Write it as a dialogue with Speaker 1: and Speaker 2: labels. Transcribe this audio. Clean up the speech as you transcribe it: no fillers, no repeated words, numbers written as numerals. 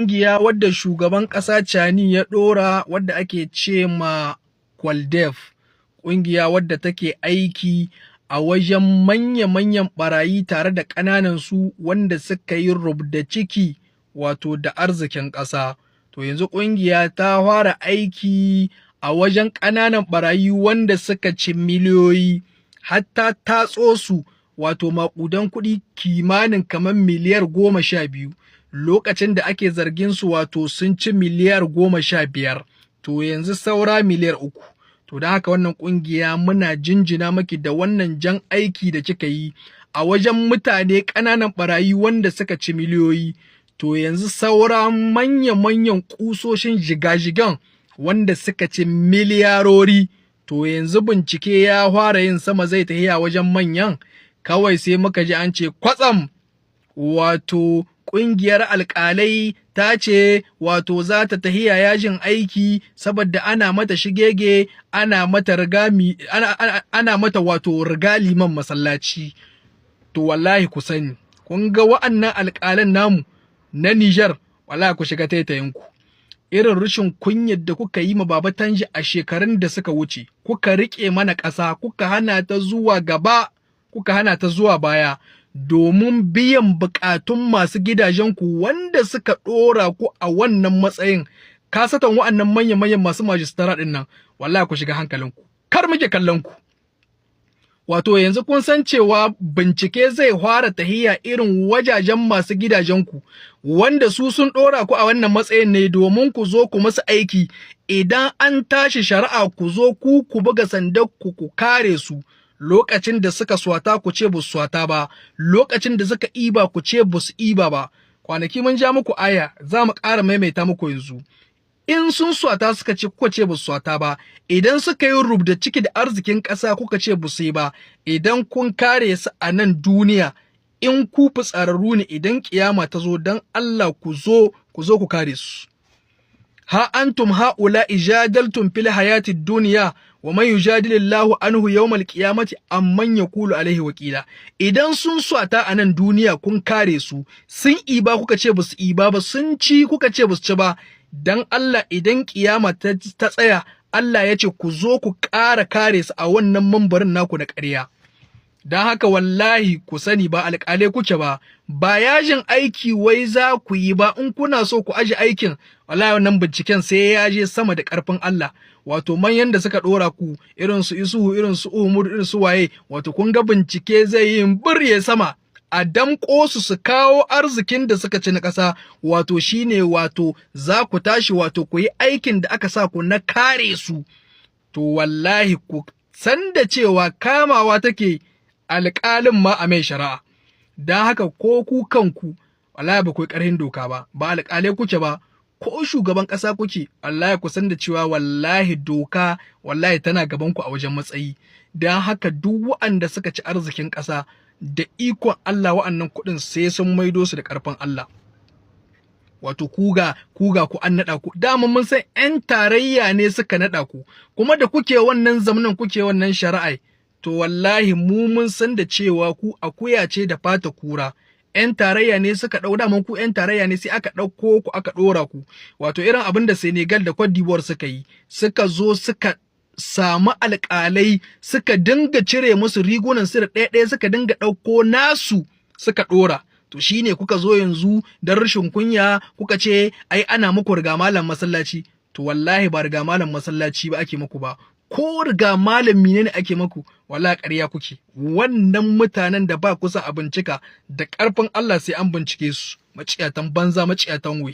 Speaker 1: Ƙungiya wadda shugaban ƙasa Tchiani ya ɗora wadda ake ce ma Kwaldef, ƙungiya wadda take aiki a wajen manya-manyan ɓarayi tare da ƙananansu wanda suka yi rubda ciki wato da arzikin ƙasa. To yanzu ƙungiya ta fara aiki a wajen ƙananan ɓarayi wanda suka ci miliyoyi, har ta tatso su wato maƙudan kuɗi kimanin kamar miliyar 12, lokacin da ake zargin su wato sun ci miliyar 15, to yanzu saura miliyar 3. To don haka wannan ƙungiya, muna jinjina maki da wannan jan aiki da kika yi a wajen mutane ƙananan ɓarayi wanda suka ci miliyoyi. To yanzu saura manya-manyan ƙusoshin jigajigan wanda suka ci miliyarori. To yanzu bincike ya fara yin sama, zai tafiya wajen manyan. Kawai sai muka ji an ce kwatsam wato ƙungiyar alƙalai ta ce wato za ta tahiya yajin aiki saboda ana mata shigege, ana mata rigami, ana mata wato riga liman masallaci. To wallahi ku sani, kun ga wa'annan alƙalan namu na Nijar, wallahi ku shiga taitayinku. Irin rashin kunyar da kuka yi ma Baba Tanja a shekarun da suka wuce, kuka riƙe mana ƙasa, kuka hana ta zuwa gaba, kuka hana ta zuwa baya, domin biyan buƙatun masu gidajenku wanda suka ɗora ku a wannan matsayin, kasatan wa'annan manya-manyan masu majistara ɗin nan, wallahi ku shiga hankalinku, kar muke kallon ku. Wato yanzu kun san cewa bincike zai fara tahiya irin wajajen masu gidajenku wanda su sun ɗora ku a wannan matsayin ne domin ku zo ku musu aiki. Idan an tashi shari'a, ku zo ku ku buga sandar ku, ku kare su. Lokacin da suka swata, ku ce ba su swata ba. Lokacin da suka iba, ku ce ba su iba ba. Kwanaki mun ja muku aya, za mu ƙara maimaita muku yanzu. In sun swata, suka ce, kuka ce ba su swata ba. Idan suka yi rubda ciki da arzikin ƙasa, kuka ce ba su yi ba. Idan kun kare su a nan duniya, in ku fitsararru ne, idan kiyama ta zo, don Allah ku zo, ku zo ku kare su. Ha antum haula ijadaltum fil hayati dunya, wa man yujadilillahu anhu yawmal qiyamati amman yakulu alaihi wakila. Idan sun swata a nan duniya, kun kare su. Sun iba, kuka ce ba su iba ba. Sun ci, kuka ce ba su ci ba. Dan Allah, idan kiyama ta tsaya, Allah ya ce ku zo ku ƙara kare su a wannan mambarin naku na ƙarya. Don haka wallahi ku sani, ba alƙalai kuke ba, ba yajin aiki wai za ku yi ba. In kuna so ku aje aikin, wallahi wannan binciken sai ya je sama da ƙarfin Allah. Wato manyan da suka ɗora ku, irin su Isuhu, irin su Uhumur, irin su waye, wato kun ga bincike zai yi birye sama, a damƙo su, su kawo arzikin da suka ci na ƙasa. Wato shine wato za ku tashi wato ku yi aikin da aka sa ku na kare su. To wallahi ku san da cewa kamawa take alƙalin ma a mai shari'a. Don haka ko ku kanku, wallahi ba ku yi ƙarhin doka ba, ba alƙalai kuke ba. Ko shugaban ƙasa kuke, wallahi ku san da cewa wallahi doka wallahi tana gaban ku a wajen matsayi. Don haka duk waɗanda suka ci arzikin ƙasa, da ikon Allah wa'annan kuɗin sai sun maido su da ƙarfin Allah. Wato kuga kuga ku an naɗa ku, dama mun san 'yan tarayya ne suka naɗa ku, kuma da kuke wannan zamanin kuke wannan shari'a. To wallahi mu mun san da cewa ku akuya ce da fata kura. 'Yan tarayya ne suka ɗau, daman ku 'yan tarayya ne, sai aka ɗauko ku aka ɗora ku. Wato irin abin da Senegal da Cote d'Ivoire suka yi, suka zo suka samu alƙalai, suka dinga cire musu rigunan su da ɗaya ɗaya, suka dinga ɗauko nasu suka ɗora. To shine kuka zo yanzu don rashin kunya kuka ce ai ana muku riga malam masallaci. To wallahi ba riga malam masallaci ba ake muku ba. Ko riga malam menene ake muku, wallahi ƙarya kuke. Wannan mutanen da ba kusa a bincika, da ƙarfin Allah sai an bincike su. Maciyatan banza, maciyatan wai.